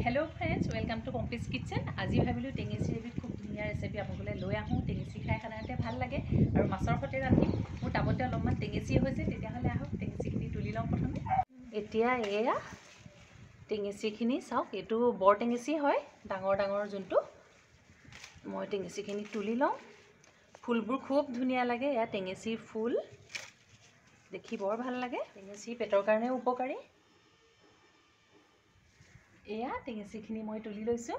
Hello friends, welcome to Pompi's kitchen. আজি ভাবিলোঁ টেঙেচি এবিধ খুব ধুনীয়া ৰেচিপি আপোনালোকলৈ লৈ আহোঁ। টেঙেচি খাই সাধাৰণতে ভাল লাগে আৰু মাছৰ সৈতে ৰান্ধিম। মোৰ টাবতে অলপমান টেঙেচি হৈছে, তেতিয়াহ'লে আহক টেঙেচিখিনি তুলি লওঁ প্ৰথমে। এতিয়া এয়া টেঙেচিখিনি চাওক, এইটো বৰ টেঙেচি হয়, ডাঙৰ ডাঙৰ যোনটো। মই টেঙেচিখিনি তুলি লওঁ। ফুলবোৰ খুব ধুনীয়া লাগে। এয়া টেঙেচি ফুল দেখি বৰ ভাল লাগে। টেঙেচি পেটৰ কাৰণেও উপকাৰী। এয়া টেঙেচিখিনি মই তুলি লৈছোঁ।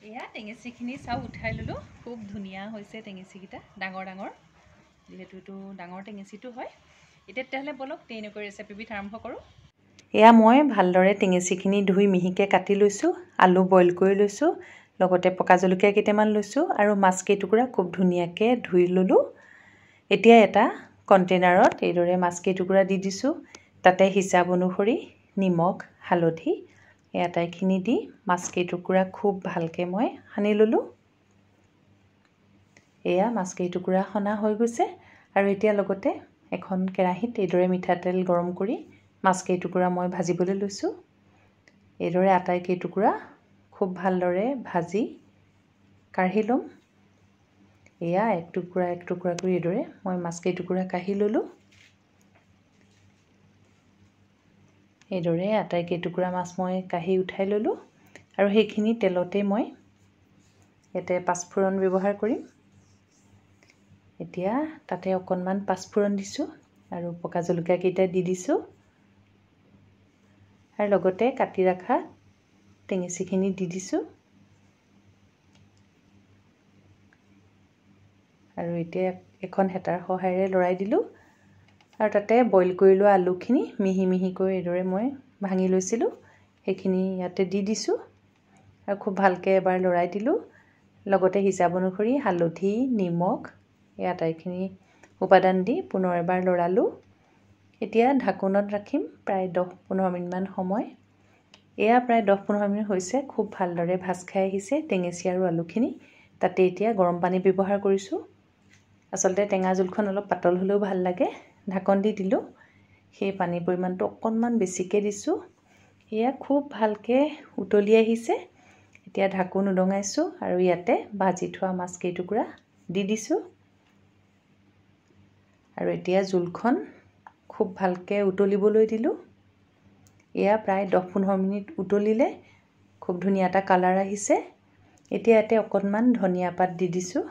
এয়া টেঙেচিখিনি চাওক, উঠাই ল'লোঁ। খুব ধুনীয়া হৈছে টেঙেচিকেইটা, ডাঙৰ ডাঙৰ, যিহেতু এইটো ডাঙৰ টেঙেচিটো হয়। এতিয়া তেতিয়াহ'লে ব'লক তেনেকৈ ৰেচিপিবিধ আৰম্ভ কৰোঁ। এয়া মই ভালদৰে টেঙেচিখিনি ধুই মিহিকৈ কাটি লৈছোঁ, আলু বইল কৰি লৈছোঁ, লগতে পকা জলকীয়া কেইটামান লৈছোঁ আৰু মাছ কেইটুকুৰা খুব ধুনীয়াকৈ ধুই ল'লোঁ। এতিয়া এটা কণ্টেইনাৰত এইদৰে মাছ কেইটুকুৰা দি দিছোঁ। তাতে হিচাপ অনুসৰি নিমখ, হালধি এই আটাইখিনি দি মাছ কেইটুকুৰা খুব ভালকৈ মই সানি ল'লোঁ। এয়া মাছ কেইটুকুৰা সনা হৈ গৈছে। আৰু এতিয়া লগতে এখন কেৰাহীত এইদৰে মিঠাতেল গৰম কৰি মাছ কেইটুকুৰা মই ভাজিবলৈ লৈছোঁ। এইদৰে আটাই কেইটুকুৰা খুব ভালদৰে ভাজি কাঢ়ি ল'ম। এয়া এক টুকুৰা এক টুকুৰা কৰি এইদৰে মই মাছ কেইটুকুৰা কাঢ়ি ল'লোঁ। এইদৰে আটাই কেইটুকুৰা মাছ মই কাঢ়ি উঠাই ল'লোঁ। আৰু সেইখিনি তেলতেই মই ইয়াতে পাঁচফোৰণ ব্যৱহাৰ কৰিম। এতিয়া তাতে অকণমান পাঁচফোৰণ দিছোঁ আৰু পকা জলকীয়া কেইটা দি দিছোঁ আৰু লগতে কাটি ৰখা টেঙেচিখিনি দি দিছোঁ। আৰু এতিয়া এখন হেতাৰ সহায়েৰে লৰাই দিলোঁ। আৰু তাতে বইল কৰি লোৱা আলুখিনি মিহি মিহিকৈ এইদৰে মই ভাঙি লৈছিলোঁ, সেইখিনি ইয়াতে দি দিছোঁ আৰু খুব ভালকৈ এবাৰ লৰাই দিলোঁ। লগতে হিচাপ অনুসৰি হালধি, নিমখ এই আটাইখিনি উপাদান দি পুনৰ এবাৰ লৰালোঁ। এতিয়া ঢাকোনত ৰাখিম প্ৰায় 10-15 মিনিটমান সময়। এয়া প্ৰায় 10-15 মিনিট হৈছে, খুব ভালদৰে ভাজ খাই আহিছে টেঙেচি আৰু আলুখিনি। তাতে এতিয়া গৰম পানী ব্যৱহাৰ কৰিছোঁ। আচলতে টেঙা জোলখন অলপ পাতল হ'লেও ভাল লাগে। ঢাকন দি দিলোঁ, সেই পানীৰ পৰিমাণটো অকণমান বেছিকৈ দিছোঁ। এয়া খুব ভালকৈ উতলি আহিছে। এতিয়া ঢাকোন উদঙাইছোঁ আৰু ইয়াতে ভাজি থোৱা মাছ কেইটুকুৰা দি দিছোঁ। আৰু এতিয়া জোলখন খুব ভালকৈ উতলিবলৈ দিলোঁ। এয়া প্ৰায় 10-15 মিনিট উতলিলে, খুব ধুনীয়া এটা কালাৰ আহিছে। এতিয়া ইয়াতে অকণমান ধনিয়া পাত দি দিছোঁ,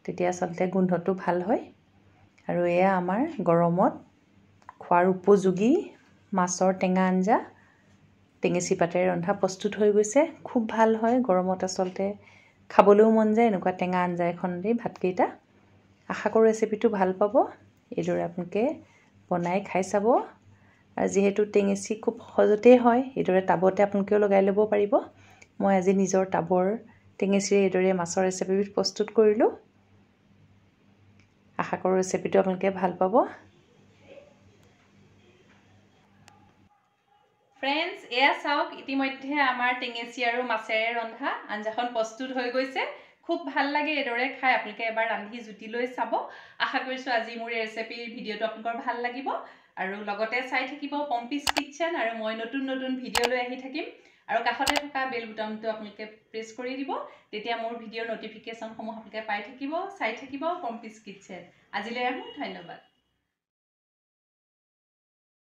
তেতিয়া আচলতে গোন্ধটো ভাল হয়। আৰু এয়া আমাৰ গৰমত খোৱাৰ উপযোগী মাছৰ টেঙা আঞ্জা টেঙেচি পাতেৰে ৰন্ধা প্ৰস্তুত হৈ গৈছে। খুব ভাল হয় গৰমত, আচলতে খাবলৈও মন যায় এনেকুৱা টেঙা আঞ্জা এখন দি ভাতকেইটা। আশা কৰোঁ ৰেচিপিটো ভাল পাব। এইদৰে আপোনালোকে বনাই খাই চাব। আৰু যিহেতু টেঙেচি খুব সহজতেই হয়, এইদৰে টাবতে আপোনালোকেও লগাই ল'ব পাৰিব। মই আজি নিজৰ টাবৰ টেঙেচিৰে এইদৰে মাছৰ ৰেচিপিবিধ প্ৰস্তুত কৰিলোঁ। আশা কৰোঁ ৰেচিপিটো আপোনালোকে ভাল পাব। ফ্ৰেণ্ডছ, এয়া চাওক, ইতিমধ্যে আমাৰ টেঙেচি আৰু মাছেৰে ৰন্ধা আঞ্জাখন প্ৰস্তুত হৈ গৈছে। খুব ভাল লাগে এইদৰে খাই। আপোনালোকে এবাৰ ৰান্ধি জুতি লৈ চাব। আশা কৰিছোঁ আজি মোৰ এই ৰেচিপিৰ ভিডিঅ'টো আপোনালোকৰ ভাল লাগিব। আৰু লগতে চাই থাকিব পম্পিজ কিটচেন, আৰু মই নতুন নতুন ভিডিঅ' লৈ আহি থাকিম। আৰু কাষতে থকা বেল বুটামটো আপোনালোকে প্ৰেছ কৰি দিব, তেতিয়া মোৰ ভিডিঅ'ৰ ন'টিফিকেশ্যনসমূহ আপোনালোকে পাই থাকিব। চাই থাকিব পম্পিজ কিটচেন। আজিলৈ আহোঁ, ধন্যবাদ।